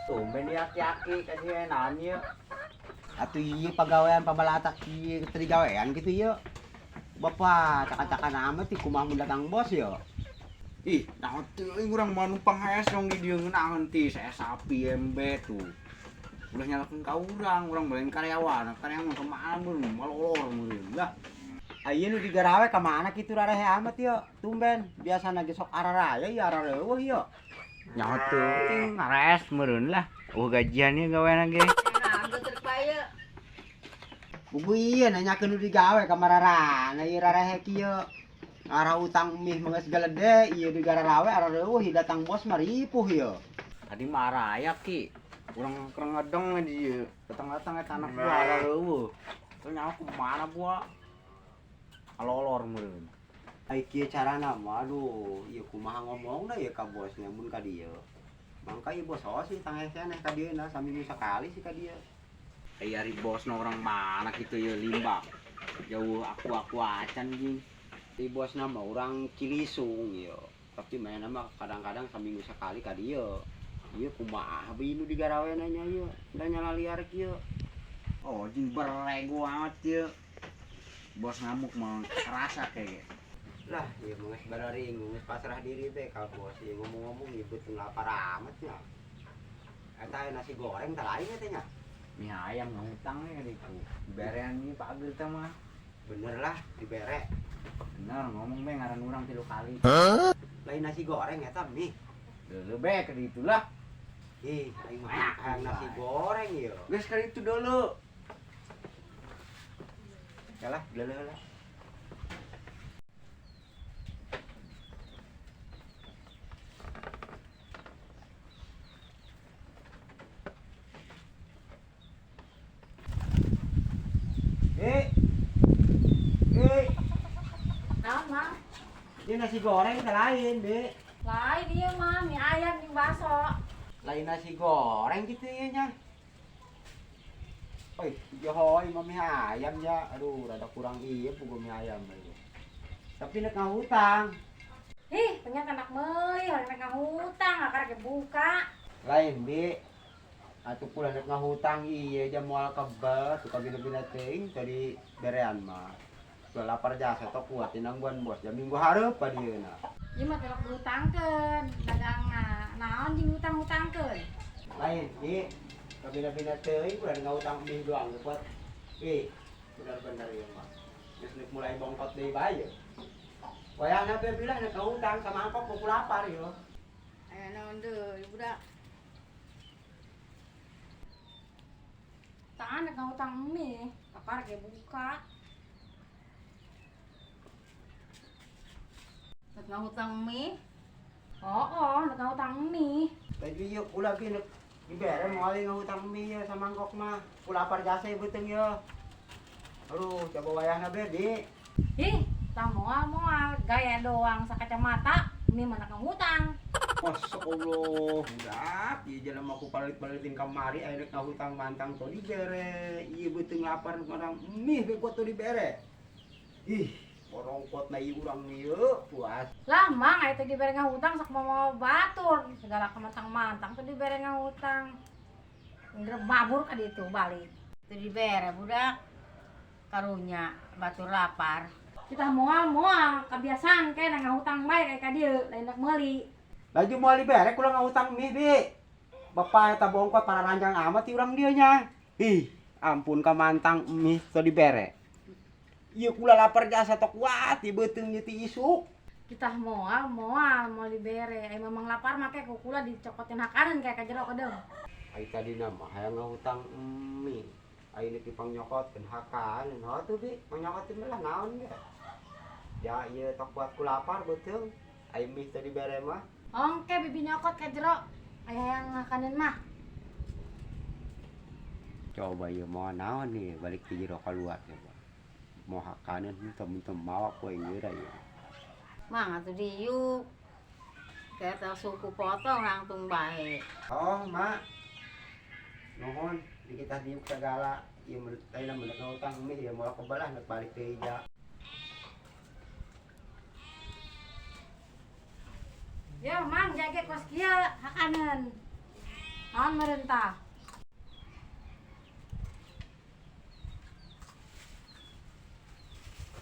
Tumben dia aki-aki kasih naon ieu. Atuh ieu pagawean pabalatak ieu teu digawean kitu ieu. Bapak caka-cakan amat ih kumaha mun datang bos yo. Ih, naon teuing urang mah numpang hees dong di dieu ngeunaheun ti saya sapi embe tuh. Ulah nyalakeun ka urang, urang belain karyawan, karyawan kemana meureun malolor meureun lah. Ayeuna nu digarawe ka mana kitu rarehe amat yo. Tumben biasana ge sok araraya ieu arareuweuh yo. Nyaho teuing ngares meureun lah. Oh gajian ieu gaweana ge. Buku ieu nanyakeun nu digawe ka mararana ieu rarehe kieu. Ngarah utang mih geus galede ieu digararawe arareuweuh datang bos mah ripuh ieu. Tadi mah araya ki. Urang keur ngedeng di dieu. Datang-datang eta anak buah arareuweuh. Teu nyaho kumaha buah. Alolor meureun. Ai kieu carana mah aduh, ieu kumaha ngomongna ieu ka bosnya mun ka dieu. Mangka ieu bos sih tangeh keneh ka dieu na saminggu sakali sih ka dieu. Ai ari bosna orang mana kitu ieu limbak. Jauh aku-aku acan jeung. Di bosna mah urang Cilisung ieu. Tapi mainna mah kadang-kadang saminggu sakali ka dieu. Ieu kumaha bae nu digarawena nya ieu, da nyala liar kieu. Oh, jeung berego amat ieu. Bos ngamuk mah kerasa kayak Lah, ieu mah geus bararingung, geus pasrah diri be ka bos. Ieu ngomong-ngomong ieu beuteung lapar amat nya. Eta aya nasi goreng tah lain eta nya. Mie ayam ngutang ya diku. Berean ieu pager teh mah. Bener lah dibere. Bener ngomong be ngaran urang 3 kali. Lain nasi goreng eta mie. Deuleu be ka ditu lah. Ih, aing mah hayang nasi goreng ieu. Geus ka ditu deuleu. Yalah, deuleu lah. Naon, Mang? Ini nasi goreng teh lain, Bi. Lain ieu mah mie ayam jeung bakso. Lain nasi goreng gitu ieu nya. Oi, johoi mah mie ayam ya. Aduh, rada kurang ieu puguh mie ayam ieu. Tapi nek ngahutang. Ih, ternyata anak meuli, orang nek ngahutang, akar ge buka. Lain, Bi. Atuh pula nek ngahutang ieu ja moal kebel, tuh kabina-bina teuing tadi berean mah. Sudah lapar jasa tok kuat tinangguan bos. Jam minggu hareup pa dieuna. Ieu mah telok diutangkeun, dagangna. Naon jeung utang-utangkeun? Lain, Bi. Kabina-bina teuing udah ngahutang mie doang kuat. Ih, bener-bener ieu mah. Geus nek mulai bongkot deui bae ieu. Wayahna be bilah nek ngahutang sama angkok ku lapar ieu. Aya naon deui budak? Tah nek ngahutang mie, kakar ge buka. Nek ngahutang mie? Oh, nek ngahutang mie. Tadi ieu kula ge nek dibere moal ngahutang mie ieu sama angkok mah. Ku lapar jasa ieu beuteung ieu. Aduh, coba wayahna be, Di. Ih, tah moal-moal gaya doang sakacamata, mie mah nek ngahutang. Masya Allah, budak, ieu jelema ku palit-palitin kamari aya nek ngahutang mantang teu dibere. Ieu beuteung lapar ngorang mie be kuat teu dibere. Ih, borongkot na ieu urang ieu, puas. Lah, Mang, aya teh dibere ngahutang sok moal batur, segala kemantang-mantang teu dibere ngahutang. Bener mabur ka ditu balik. Teu dibere budak. Karunya batur lapar. Kita moal-moal kebiasaan kayak ngahutang bae kayak ka dieu, lain nek meuli. Laju moal dibere kula ngahutang mie, Bi. Bapak eta bongkot para ranjang amat ti urang dieu nya. Ih, ampun ka mantang mie teu dibere. Ieu kula lapar jasa tok kuat ieu beuteung ieu ti isuk. Kita moal moal moal dibere. Ai mamang lapar make ku kula dicokotin hakaneun kayak ka jero kedeung. Ai tadina mah hayang ngahutang mie. Ai neuk dipangnyokoteun hakaneun. Heuh tuh Bi, pangnyokotkeun lah naon ge. Ya ieu tok kuat ku lapar beuteung. Ai mie teu dibere mah. Ongke bibi nyokot ka jero. Aya hayang hakaneun mah. Coba ieu moal naon nih balik ti jero kaluar coba. Mau hakaneun henteu mawa poe geura ieu. Mang atuh diuk. Kayak suku potong langsung bae. Oh, Mak. Nuhun, di kita diuk segala. Ieu menurut ayeuna mun ngahutang mie ieu moal kebelah nek balik deui ja. Yo, Mang, jage kos kieu hakaneun. Naon meureun tah?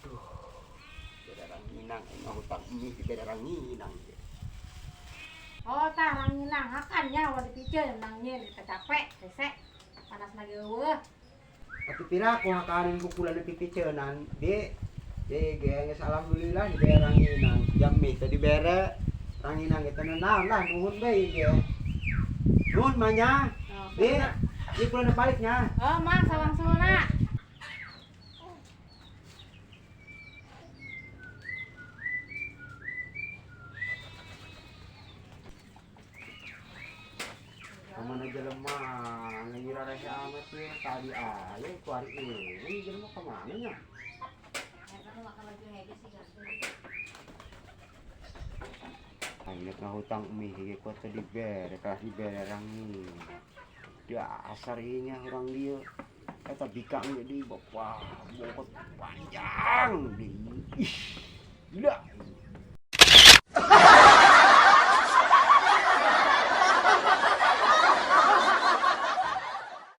Aduh, beda ranginang, ngahutang mie beda ranginang. Oh, tah ranginang hakan nya wa dipiceun nangnya capek, hese. Panas lagi eueuh. Tapi pira aku hakanin kukulan pipiceunan, Bi. Ye ge geus alhamdulillah dibere ranginang. Jam mie teh dibere ranginang ge teh naon lah nuhun bae ieu ge. Nuhun manya. Oh, Bi, ieu kula balik nya. Oh, mang sawangsulna. Kamana jelema ngira rese amat ya tadi aya ku hari ini jelema kamana nya? Aing ngahutang mie ge ku teh dibere kalah dibere ranginang. Dasar ieu nya urang dieu. Eta bikang jadi bapak bongkot panjang di. Ih, gila.